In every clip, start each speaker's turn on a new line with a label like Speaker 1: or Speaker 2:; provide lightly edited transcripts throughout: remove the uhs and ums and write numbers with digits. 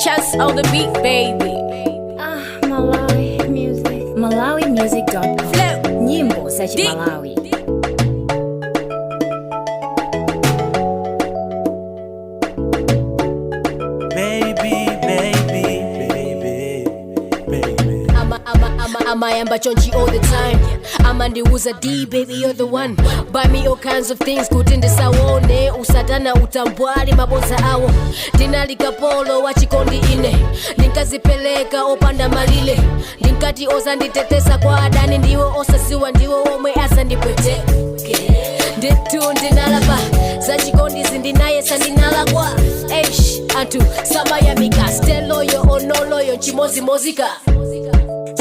Speaker 1: Chess on the beat, baby.
Speaker 2: Ah, Malawi music. MalawiMusic.com.
Speaker 1: Flow.
Speaker 2: Nyimbo za
Speaker 1: Deep.
Speaker 2: Malawi.
Speaker 3: Baby, baby, baby, baby.
Speaker 1: Amayamba chonchi all the time. Amandiuza D, baby, you're the one. Buy me all kinds of things, kuti ndisaone usatana utambwali mabodza awo. Ndinalikapolo wachikondi ine, ndinkazipeleka opanda malile. Ndinkati ozanditetesa kwa adani, ndiwo osasiwa, ndiwo omwe azandipweteke. Ndithu ndinalapa zachikondi zindinaye sandinalakwa. Eish, anthu samayamika steloyo onoloyo chimozimozika.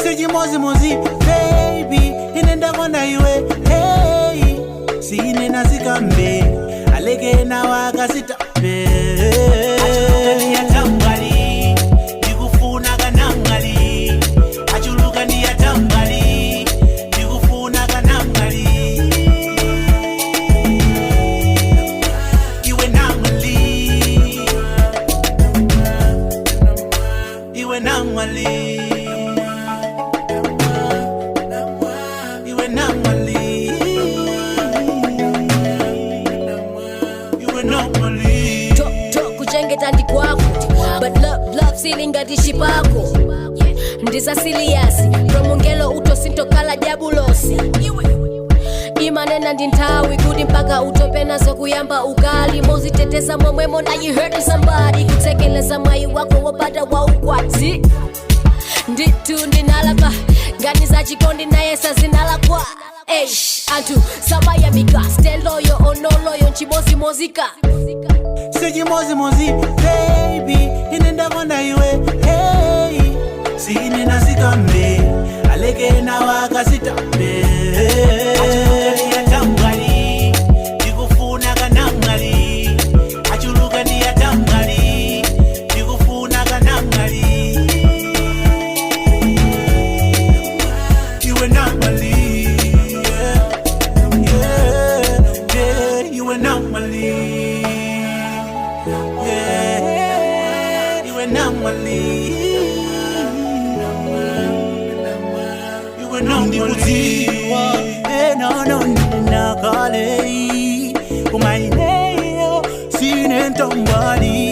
Speaker 3: Sijimozimozi, baby, ine ndakonda iwe, hey. Sine nazikambe, aleke nawo akasitape. Achuluka ndiyatambali, ndikufuna kanangali. Achuluka ndiyatambali, ndikufuna kanangali. Iwe nangali, iwe nangali. Iwe namali. Iwe namali.
Speaker 1: To, to, kuchengeta ndikwako, but love, love silingati chipako. Ndizasiliyasi promungelo utosintokhala jabulosi. Imanena ndi nthawi kuti mpaka utope nazo kuyamba ukali moziteteza momwemo. Now you hurting somebody, kutsekeleza mwayi wako wopata waukwati. Ndithu ndinalapa ngani zachikondi naye sazinalakwa. Eish, anthu samayamika steloyo onoloyo nchimozimozika.
Speaker 3: Sijimozimozi, baby, ine ndakonda iwe, hey. Sine nazikambe, aleke nawo akasitape. Achuluka ndiyatambali, ndikufuna kanangali. Achuluka ndiyatambali, ndikufuna kanangali. Iwe namali, yeah, yeah, yeah, iwe namali. Yeah, iwe namali. Iwe namali. Enano nakale, kumaineyo sinentombali.